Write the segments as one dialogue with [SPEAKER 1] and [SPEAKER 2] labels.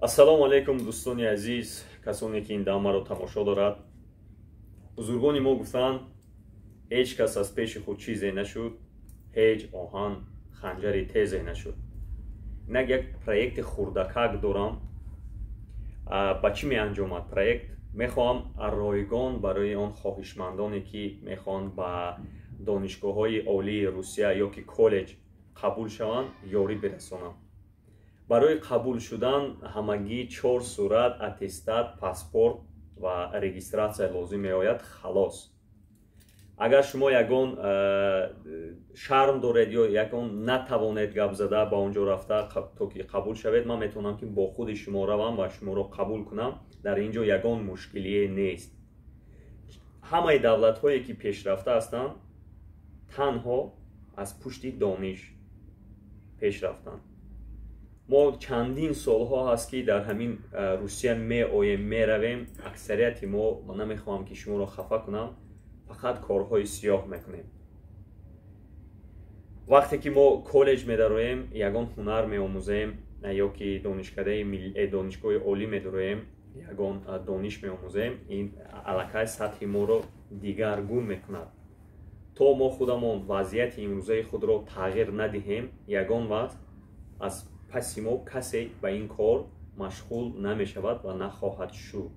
[SPEAKER 1] Ассалому алайкум, дӯстони азиз, касоне ки ин дамаро тамошо дорад. Бузургони мо гуфтанд: «Ҳеҷ кас аз пеши худ чизе нашуд, ҳеҷ оҳан ханҷари тезе нашуд». Инак, як проекти хурдакак дорам. Ба чӣ меанҷомад проект? Мехоҳам ройгон барои он хоҳишмандоне, ки мехоҳанд ба донишгоҳҳои олии Русия ё ки коллеҷ қабул шаванд, ёрӣ бирасонам. Барои қабул шудан ҳамагӣ чор сурат, аттестат, паспорт ва регистрация лозим меояд, халос. Агар шумо ягон шарм доред ё ягон натавонед гап зада ба он ҷо рафта, то ки қабул шавед, ман метавонам, ки бо худи шумо равам ва шуморо қабул кунам. Дар ин ҷо ягон мушкилие нест. Ҳамаи давлатҳое, ки пешрафта ҳастанд, танҳо аз пушти дониш пеш рафтанд. Мо чандин солҳо ҳаст, ки дар ҳамин Русия меоем, меравем. Аксарияти мо, ман намехоҳам, ки шуморо хафа кунам, фақат корҳои сиёҳ мекунем. Вақте ки мо коллеҷ медароем, ягон ҳунар меомӯзем ё ки донишкадаи донишгоҳи олӣ медароем, ягон дониш меомӯзем, ин аллакай сатҳи моро дигаргун мекунад. То мо худамон вазъияти имрӯзаи худро тағйир надиҳем, ягон вақт аз паси мо касе ба ин кор машғул намешавад ва нахоҳад шуд.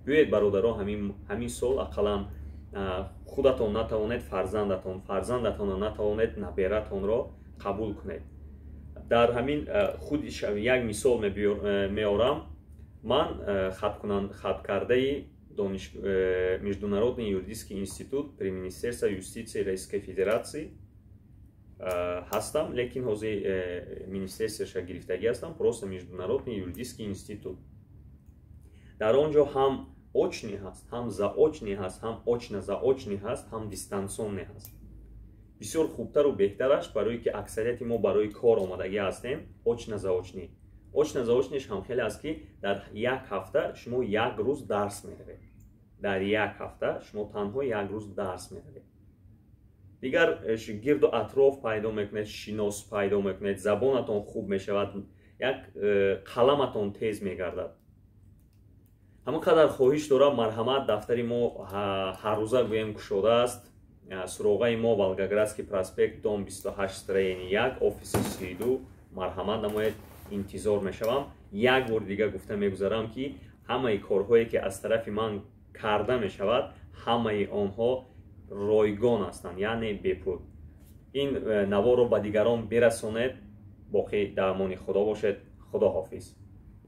[SPEAKER 1] Биёед, бародаро, ҳамин сол ақаллан худатон натавонед, фарзандатон, фарзандатонро натавонед, набератонро қабул кунед. Дар ҳамин худ як мисол меорам. Ман хаткардаи Международный юридический институт при Министерстве юстиции Российской Федерации ҳастам, лекин ҳозир министерствоша гирифтагӣ ҳастам, просто Международный юридический институт. Дар он ҷо ҳам очный ҳаст, ҳам заочный ҳаст, ҳам очно-заочный ҳаст, ҳам дистанционный ҳаст. Бисёр хубтару беҳтараш, барое ки аксарияти мо барои кор омадагӣ ҳастем, очно-заочный. Очно-заочный ш ҳам хеле аст, ки дар як ҳафта шумо як рӯз дарс меравед. Дар як ҳафта шумо танҳо як рӯз дарс меравед, дигар гирду атроф пайдо мекунед, шинос пайдо мекунед, забонатон хуб мешавад, як қаламатон тез мегардад. Ҳамон қадар хоҳиш дорам, марҳамат, дафтари мо ҳаррӯза, гӯем, кушодааст. Суроғаи мо: Волгоградский проспект, дом 28, строение 1, офиси 32. Марҳамат намоед, интизор мешавам. Як бори дигар гуфта мегузарам, ки ҳамаи корҳое, ки аз тарафи ман карда мешавад, ҳамаи онҳо ройгон ҳастанд, яъне бепул. Ин наворро ба дигарон бирасонед. Боқӣ дар амони Худо бошед. Худо ҳофиз.